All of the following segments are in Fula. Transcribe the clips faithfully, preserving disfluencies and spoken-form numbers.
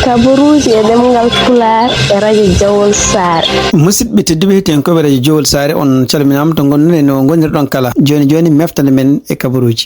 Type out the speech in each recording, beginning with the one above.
Kabaruuji e ɗemngal Pulaar e Radio Jowol Saare. Musidɓe tedduɓe, heɗiyankooɓe Radio Jowol Saare, on calminaama to ngonɗon e no ngonirɗon kala. Jooni jooni, meftande men e kabaruuji.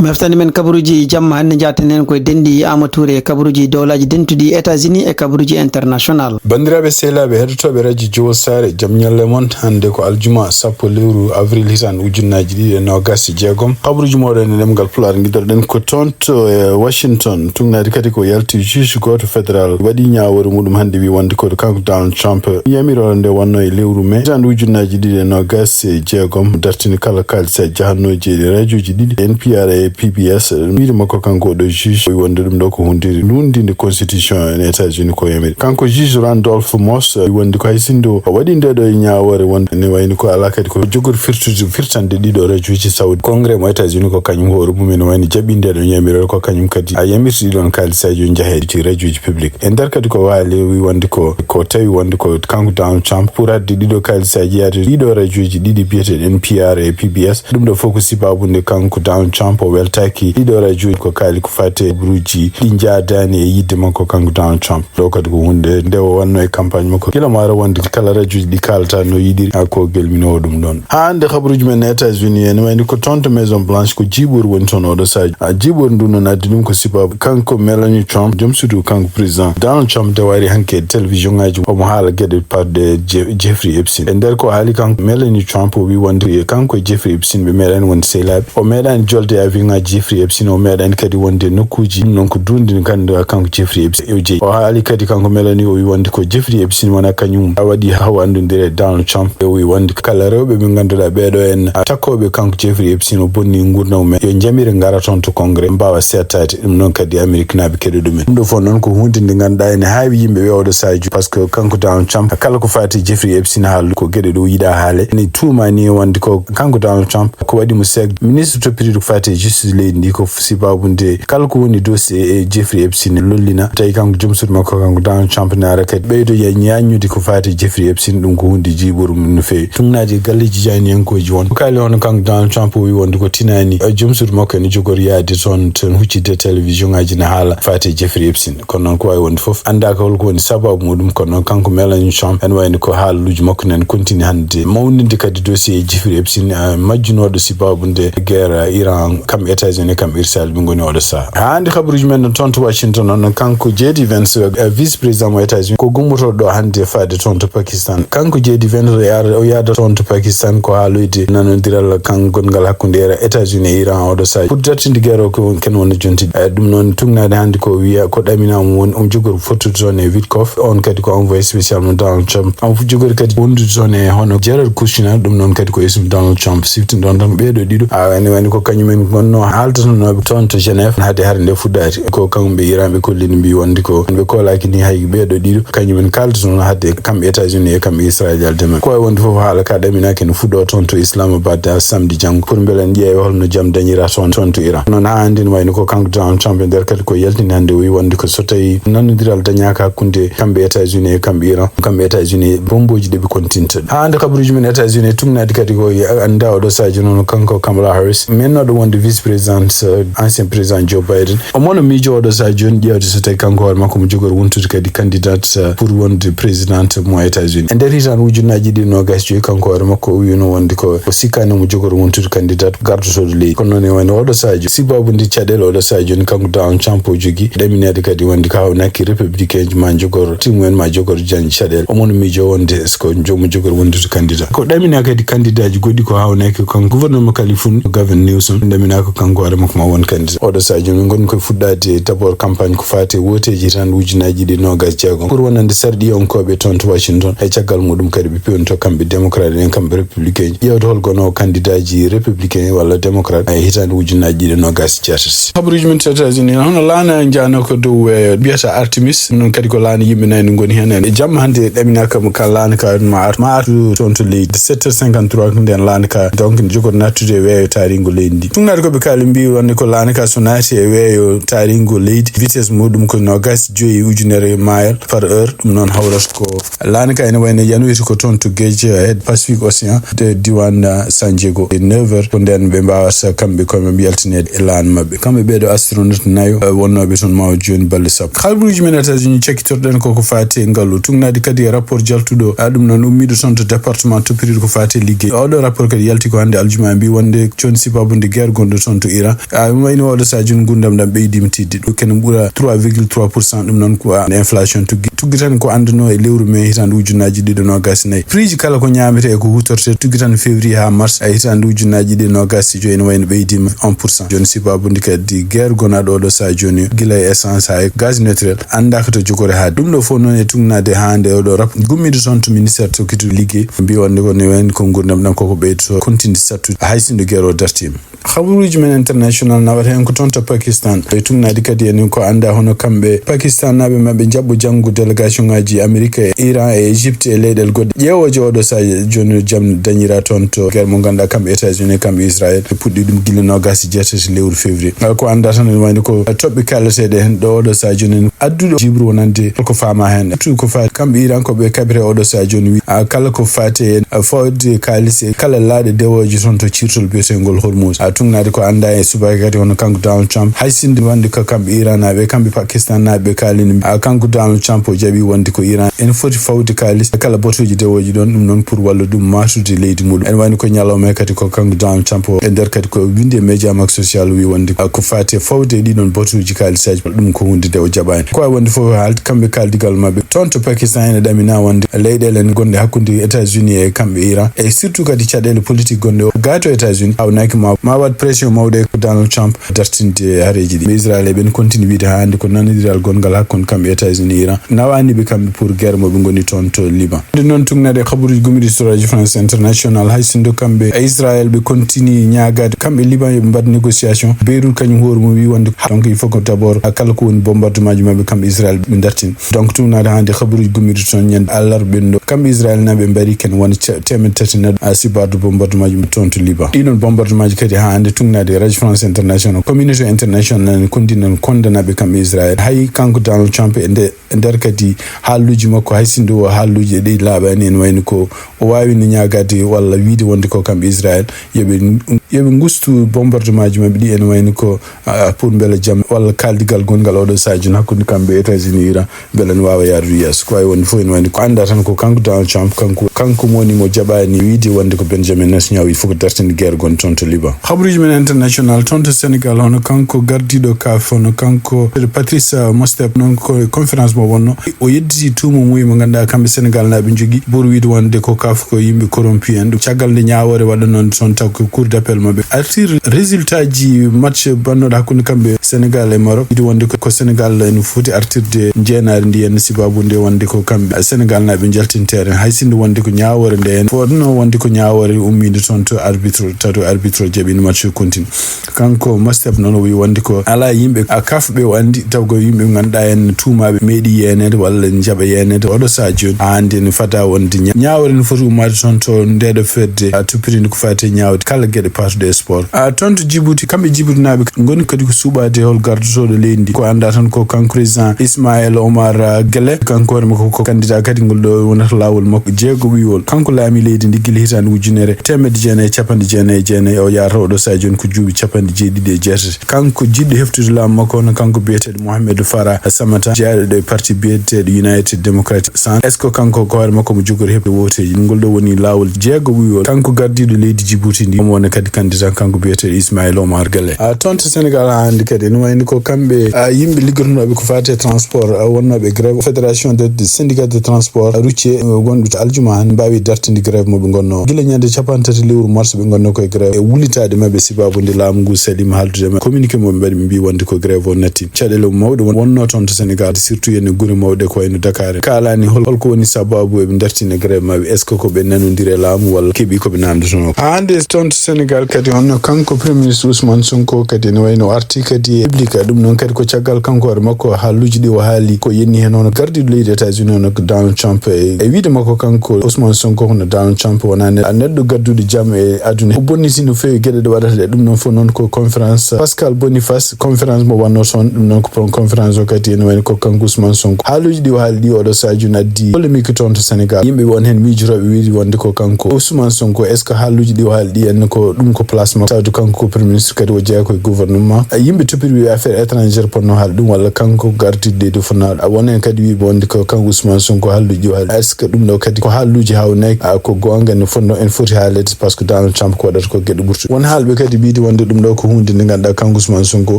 Meftande men kabaruuji jamma hannde, njaaten heen koye denɗi Amadou Touré e kabaruuji dowlaaji dentuɗi États-Unis e kabaruuji international. Banndiraaɓe sehilaaɓe heɗotooɓe Radio Jowol Saare, jam ñalle mon. Hannde ko aljuma sappo lewru avril hitaande ujunnaaji ɗiɗi e noogaas e jeegom. Kabaruuji mooɗon e ɗemngal Pulaar, ngiɗorɗen ko toon to e Washington, tugnaade kadi ko yalti juge gooto fédéral waɗi ñaawoore muɗum hannde, wi wonde ko kanko Donald Trump yamiroore nde wonno e lewru mai hitaande ujunnaaji ɗiɗi e noogaas e jeegom, dartini kala kaalis e jahannooji e radiooji ɗiɗi, N P R e P B S. Wiide makko kanko oɗo juge, o wi wonde ɗum ɗo ko hunde luutndiinde constitution en États-Unis ko yamiri. Kanko juge Randolph Moss, o wi wonde ko hay sinno o waɗi nde ɗo e ñaawoore wonde ne wayni ko alaa kadi ko jogori firtude, firtande ɗiɗo radiooji saudi. Congrès mo États-Unis ko kañum hoore mum ene wayni jaɓi nde ɗo yamiroore, ko kañum kadi a yamirti ɗiɗon kaalisaaji o njaheeɗi ci radiooji public. E nder kadi ko waali, o wi wonde ko, ko tawi wonde ko kanko Donald Trump pour adde ɗiɗo kaalisaaji yaade ɗiɗo radiooji ɗiɗi biyeteeɗi N P R e P B S. Ɗum ɗo fof ko sibaabu nde kanko Donald Trump o weltaaki ɗiɗo radiooji ko kaali ko faati e kabaruuji ɗi njaadaani e yiɗde makko kanko Donald Trump. Ɗo kadi ko huunde nde o waɗno e campagne makko. Gila maaro wonde kala radiooji ɗi kaalata no yiɗiri, haa ko gelminowo ɗum ɗon. Haa hannde kabaruuji men e États-Unis ene wayni ko toon to Maison Blanche ko jiiɓoru woni toon oɗo sahaa. A jiiɓoru ndu noon addi ɗum ko sibaabu kanko Melania Trump, joom suudu kanko président Donald Trump nde wari hanke e télévision ngaji omo haala geɗe paɗɗe Je-, Jeffrey Epstein. E nder ko haali kanko Melania Trump o wi wonde e kanko e Jeffrey Epstein ɓe meeɗani wonde sehilaaɓe. O meeɗani jolde e avion ngaji Jeffrey Epstein, o meeɗani kadi wonde e nokkuuji ɗum noon ko duunde ndi ngannduɗaa kanko Jeffrey Epstein o jeyi. O haali kadi kanko Melania o wi wonde ko Jeffrey Epstein wona kañum waɗi haw anndondire e Donald Trump. O wi wonde kala rewɓe ɓe ngannduɗaa ɓeeɗo en takkooɓe kanko Jeffrey Epstein o bonni nguurndam mumen, yo njamire ngara toon to Congrès mbaawa seettaade. Ɗum noon kadi Ameriknaaɓe keɗo ɗumen. Ɗum ɗo fof noon ko huunde nde ngannduɗaa ene haawi yimɓe ɓe oɗo sahaa. Par ce que kanko Donald Trump kala ko faati Jeffrey Epstein haalu ko geɗe ɗo yiɗaa haale. Ene tuumaani wonde ko kanko Donald Trump ko waɗi mo seek ministre toppitiiɗo ko faati e justice leydi ndi ko sibaabu nde kala ko woni dossier e Jeffrey Epstein lollina. Tawi kanko joom suudu makko kanko Donald Trump ne ara kadi ɓeydo ya-, yaññude ko faati e Jeffrey Epstein, ɗum ko huunde jiiɓoru mum no feewi. Tugnaade e galleeji jayniyankooji won. Ko kaali hono kanko Donald Trump o wi wonde ko tinaani, eh, joom suudu makko ene jogori yaade toon, toon huccitde télévision ngaji ne haala faati e Jeffrey Epstein. Kono noon ko waawi wonde fof anndaaka holko woni sababu muɗum, kono noon kanko Melania Trump ene wayno ko haaluuji makko ne ene continue hannde mawninde kadi dossier Jeffrey Epstein, eh, majjunooɗo sibaabu nde guerre Iran, kam États-Unis, kam Israël ɓe ngoni oɗo sahaa. Haa hannde kabaruuji men no toon to Washington, on kanko J D Vance, eh, vice président mo États-Unis, ko gummotooɗo ɗo hannde faade toon to Pakistan. Kanko J D Vance o yaada, o yaada toon to Pakistan ko haaloyde nanondiral kan gonngal hakkunde États-Unis e Iran oɗo sahaa. Pour dartinde guerre o ko ken wonno jonti. Eh, ɗum noon tugnaade hannde ko wiya ko ɗaminaama woni omo jogori fottude toon e Witkoff, on kadi ko envoyé spécial mo Donald Trump. Omo jogori kadi wondude toon e hono Jared Kushner, ɗum noon kadi ko ismu Donald Trump. Siftin ɗon tan ɓeeɗo ɗiɗo, a, ene wayno ko kañumen ngonno haaltatanooɓe toon to Genève hade hare nde fuɗɗaade. Ko kamɓe Iran ɓe kollini mbi wonde ko ɓe koolaaki ni hay ɓeeɗo ɗiɗo, kañumen kaaltatono hade kamɓe États-Unis e kamɓe Israël yalde men. Ko wawi wonde fof haala ka ɗaminaaki no fuɗɗo toon to Islamabad, a, samedi janngo pour mbele en ƴeewa holno jam dañira toon, toon to Iran. Noon haa hannde ne wayno ko kanko Donald Trump e nder kadi ko yaltini hannde o wi wonde ko so tawi nanodiral dañaaka hakkunde kamɓe États-Unis e kamɓe Iran, kamɓe États-Unis bombooji ɗe ɓe kontinta. Haa hannde kabaruuji men États-Unis tugnaade kadi ko annda oɗo sahaa jooni noon kanko Kamala Harris, mennooɗo wonde vice président, euh, ancien président Joe Biden. Omo no miijo oɗo sahaa jooni ƴeewde so tawi kanko hoore makko mo jogori wontude kadi candidat, euh, pour wonde président mo États-Unis. E nder hitaande ujunnaaji ɗiɗi noogaas joyi, kanko hoore makko o wiino wonde ko, o sikkaani mo jogori wontude candidat gardotooɗo leydi. Kono noon e wayno oɗo sahaa jooni, sibaabu nde caɗeele oɗo sahaa jooni kanko Donald Trump o jogii, ɗamineede kadi wonde ko hawnaaki républicain ji ma jogor timumen ma jogor jan caɗeele. Omo no miijo wonde so ko joom mo jogori wondude candidat. Ko ɗamina kadi candidat ji goɗɗi ko hawnaaki kanko gouvernement Californie, Gavin Newsom, ɗamina ko kanko hoore makko ma won candidat. Oɗo sahaa jooni min ngoni koye fuɗɗaade d'abord campagne ko faati e wooteeji hitaande ujunnaaji ɗiɗi noogaas jeegom pour wonande sarɗiyankooɓe toon to Washington. E caggal muɗum kadi ɓe pewnito kamɓe démocrate en, kamɓe républicain ji, ƴeewde hol gono candidat ji républicain walla démocrate e hitaande ujunnaaji ɗiɗi noogaas jeetati. Kabaruuji men to États-Unis, hono laana njaano ko dow, eh, mbiyata Artemis. Ɗum noon kadi ko laana yimɓe nayi no ngoni heen. E jamma hannde ɗaminaka mo ka laana ka ma artu, ma artu toon to leydi. Sept heures cinquante-trois ko nden laana ka. Donc, ne jogori nattude e weeyo taariingo leydi ndi. Tugnaade ko ɓe kaali mbi wonde ko laana ka so naati e weeyo taariingo leydi, vitesse muɗum ko noogaas joyi ujunere maayel par heure. Ɗum noon hawrata ko laana ka ene wayno yanoyta ko toon to geeje, eh, Pacific Ocean, to diiwaan, eh, San Diego. E neuf heures ko nden ɓe mbaawata kamɓe koye maɓɓe yaltineede e laana maɓɓe. Kamɓe ɓeeɗo astronaute nayo, eh, wonnooɓe toon ma o jooni balɗe sappo. Habaruuji men États-Unis cakkitorɗen ko ko faati e ngalu. Tugnaade kadi e rapport jaltuɗo, a ɗum noon ummiiɗo toon to département toppitiiɗo ko faati e liggey. Oɗo rapport kadi yalti ko hannde aljuma, mbi wonde jooni sibaabude guerre gonɗo toon to Iran. A, ɗum wayno oɗo sahaa jooni nguurndam ɗam ɓeydiima tiiɗde. Ɗo kene ɓura trois virgule trois pour cent, ɗum noon ko, a, inflation tuggi. Tuggi tan ko annduno e lewru mai hitaande ujunnaaji ɗiɗi noogaas e nayi. Prix ji kala ko ñaamete e ko huutorte tuggi tan février haa mars, a, hitaande ujunnaaji ɗiɗi noogaas e joyi ene wayno ɓeydiima un pour cent. Jooni sibaabude kadi guerre gonaaɗo oɗo sahaa jooni gila e essence haa e gaz naturel anndaaka to jogori haa. Ɗum ɗo fof noon e tugnaade haa nde oɗo rap gummiiɗo toon to ministère toppitiiɗo liggey mbi wonde ko ne wayno ko nguurndam ɗam koko ɓeydoto continue sattude hay sinno guerre o dartiima. Habaruuji men international nawata heen ko toon to Pakistan. E tugnaade kadi en ko annda hono kamɓe Pakistan naaɓe maɓɓe njaɓɓo janngo délégation ngaji Amerique e Iran e Égypte e leyɗeele goɗɗe. Ƴeewooje oɗo sahaa jooni jam dañira toon to guerre mo ngannduɗaa kamɓe États-Unis kamɓe Israël ɓe puɗɗi ɗum gila noogaas e jeetati lewru février. Ko annda tan ene wayno ko toɓɓe kaalateeɗe heen ɗo oɗo sahaa jooni adduɗo jibroo wonande ko faama heen. Tout ko faati kamɓe Iran ko ɓe kaɓirta oɗo sahaa jooni wi, a, kala ko faati e, a, fawde kaalis e kala laaɗe dewooje toon to ciirtol biyeteengol Hormuz. A, tugnaade ko annda e subaka kadi hono kanko Donald Trump hay sinno wonde ko kamɓe Iran naaɓe, kamɓe Pakistan naaɓe ɓe kaalini, a, kanko Donald Trump o jaɓi wonde ko Iran ene foti fawde kaalis e kala batuuji dewooji ɗoon, ɗum noon pour wallude ɗum maatude leydi muɗum. Ene wayno ko ñalawma he kadi ko kanko Donald Trump o e nder kadi ko winndi e média makko social wi wonde, a, ko faati e fawde e ɗiɗon batuuji kaalisaaji ɗum ko huunde nde o jaɓaani. Ko wawi wonde fof haalde kamɓe kaaldigal maɓɓe. Toon to Pakistan ene ɗamina wonde leyɗeele ene gonɗe hakkunde États-Unis e kamɓe Iran, e surtout kadi caɗeele politique gonɗe o gaa to États-Unis, hawnaaki ma, ma waɗ pression mawɗo e ko Donald Trump dartinde hareeji ɗi. Israël eɓen continue wiide haa hannde ko nanondiral gonngal hakkunde kamɓe États-Unis e Iran. Nawaani ɓe kamɓe pour guerre mo ɓe ngoni toon to Liban. Nde noon tugnaade e habaruuji gomɗi to Radio France International, hay sinno kamɓe e Israël ɓe continue ñaagaade kamɓe Liban yo ɓe mbaɗ négociation. Beyrouth kañum hoore mum wi wonde donc il faut que d'abord kala ko woni bombardement ji maɓɓe kamɓe Israël ɓe dartin. Donc tugnaade hannde habaruuji gomɗi toon ñande alarba ɓennuɗo kamɓe Israël naaɓe mbaɗi ken wona ce-, teemedde tati neɗɗo a sibaade bombardement ji maɓɓe toon to Liban. Ɗiɗon bombardement ji kadi haa hannde tugnaade e Radio France International, communauté international ne kondinan kondanaɓe kamɓe Israël. Hay kanko Donald Trump e nde e nder kadi haalluuji makko, hay sinno o haalluuji e ɗi laaɓaani, ene wayno ko o waawino ñaagaade walla wiide wonde ko kamɓe Israël yo ɓe, yo ɓe ngustu bombardement ji maɓɓe ɗi, ene wayno ko, a, pour mbele jam walla kaaldigal gonngal oɗo sahaa jooni hakkunde kamɓe États-Unis e Iran mbele ne waawa yaarude yeeso. Ko wawi wonde fof ene wayno ko annda tan ko kanko Donald Trump, kanko, kanko mo woni mo jaɓaani wiide wonde ko Benjamin Netanyahu il faut que dartinde guerre gonɗo toon to Liban. Habaruuji men international toon to Sénégal, hono kanko gardiiɗo kaaf, hono kanko Patrice Motsepe, noon ko e conférence mo wonno. O yedditi tuuma mum mo ngannduɗaa kamɓe Sénégal naaɓe njogii pour wiide wonde ko kaaf ko yimɓe corrompu en. Ɗum caggal nde ñaawoore waɗanoo toon taw ko cour d'appel maɓɓe artir résultat ji match bannooɗo hakkunde kamɓe Sénégal e Maroc. Wiide wonde ko, ko Sénégal ene foti artirde njeenaari ndi en sababu nde wonde ko kamɓe Sénégal naaɓe njaltinteere. Hay sinno wonde ko ñaawoore nde en fotno wonde ko ñaawoore ummiinde toon to arbitre, tato arbitre jaɓi match o continue. Kanko Motsepe noon o wi wonde ko alaa yimɓe a kaaf ɓe o anndi, taw ko yimɓe ɓe ngannduɗaa en tuumaaɓe meeɗi yeeneede walla en njaɓa yeeneede. Oɗo sahaa jooni haa hannde ene fada wonde ña-, ñaawre ne foti ummaade toon to ndeeɗo fedde a toppitiinde ko faati e ñaawde kala geɗe paatuɗe e sport. A, toon to Djibouti, kamɓe Djibouti naaɓe ngoni kadi ko suuɓaade hol gardotooɗo leydi ndi. Ko annda tan ko kanko président Ismaël Omar, a, Guelleh, kanko hoore makko ko candidat kadi ngol ɗo wonata laawol makko jeegoɓiwol. Kanko laami leydi ndi gila hitaande ujunere teemedde jeenayi e capanɗe jeenayi e jeenayi, o yaarata oɗo sahaa jooni ko duuɓi capanɗe jeeɗiɗi e jeetati. Kanko jiɗɗo heftude laamu makko, hono kanko biyeteeɗo Mohamed Farah Samata, jeyaaɗo ɗo e parti biyeteeɗo United Democratic Front. Est-ce que kanko ko hoore makko mo jogori heɓde wooteeji? Ngol ɗo woni laawol jeegoɓiwol. Kanko gardiiɗo leydi Djibouti ndi, omo wona kadi candidat, kanko biyeteeɗo Ismaël Omar Guelleh. A, toon to Sénégal haa hannde kadi, ene wayno ko kamɓe, a, yimɓe liggotonooɓe ko faati e transport, a, wonnooɓe grève, Fédération des syndicats de transport routier, a, wonɓe to aljuma hannde mbaawi dartinde grève mo ɓe ngonnoo. Gila ñande capanɗe tati lewru mars ɓe ngonnoo koye grève e wullitaade maɓɓe sababu nde laamu ngu saliima haaldude maɓɓe. Communiqué mo ɓe mbaɗi, ɓe mbi wonde ko grève o natti. Caɗeele mawɗe won-, wonnoo toon to Sénégal, surtout e gure mawɗe ko wayno Dakar. Kaalani hol-, holko woni sababu eɓe dartina grève maɓɓe? Est-ce que ko ɓe nanondiri e laamu walla keɓi ko ɓe namdotonoo? Haa hannde toon to Sénégal kadi, hono kanko Premier Ministre Ousmane Sonko kadi ene wayno o arti kadi e public. Ɗum noon kadi ko caggal kanko hoore makko Ko haaluuji ɗi o haali ko yenni heen, hono gardiiɗo leydi États-Unis, hono ko Donald Trump, e, e wiyde makko kanko Ousmane Sonko, hono Donald Trump wonaa ne-, a neɗɗo gadduɗo jam e aduna. O bonniti no feewi geɗe ɗe waɗata ɗe. Ɗum noon fof noon ko conférence Pascal Boniface, conférence mo wannoo toon. Ɗum noon ko pon-, conférence o kadi ene wayno ko kanko Ousmane Sonko. Haaluuji ɗi o haali ɗi oɗo sahaaju ne addi polémique toon to Sénégal. Yimɓe won heen miijotooɓe wiyde wonde ko kanko Ousmane Sonko, est-ce que haaluuji ɗi o haali ɗi en ko ɗum ko place makko? Sabu kanko ko premier ministre, kadi o jeyaa ko e gouvernement. Yimɓe toppiti wiya affaire étrangère potnoo haal ɗum, walla kanko gardiiɗo leydi fotnaaɗo. A won heen kadi wiyɓe wonde ko kanko Ousmane Sonko haaluuji ɗi o haali. Est-ce que ɗum ɗo kadi ko haaluuji haawnaaki? A, ko goonga, ene fotnoo, ene foti haalede, par ce que Donald Trump ko waɗata ko geɗe ɓurtuɗe. Won haalɓe kadi mbiide wonde ɗum ɗo ko huunde nde ngannduɗaa kanko Ousmane Sonko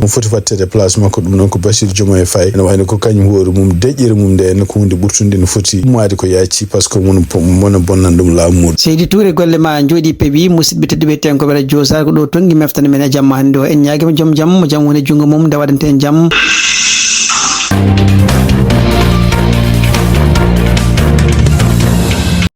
mo foti watteede place makko, ɗum noon ko Bassirou Diomaye Faye. Ene wayno ko kañum hoore mum, deƴƴere mum nde, ene ko huunde ɓurtunde, ene foti ummaade ko yaaci, par ce que mon, mon bonnan ɗum laamu muuɗum. Seydi Touré, golle ma njooɗii peewi. Musidɓe tedduɓe, tenkooɓe radio Sar, ko ɗo tonngi meftere men e jamma hannde o. En ñaagiima joom jam, mo jam woni e junngo mum, nde waɗante en jam.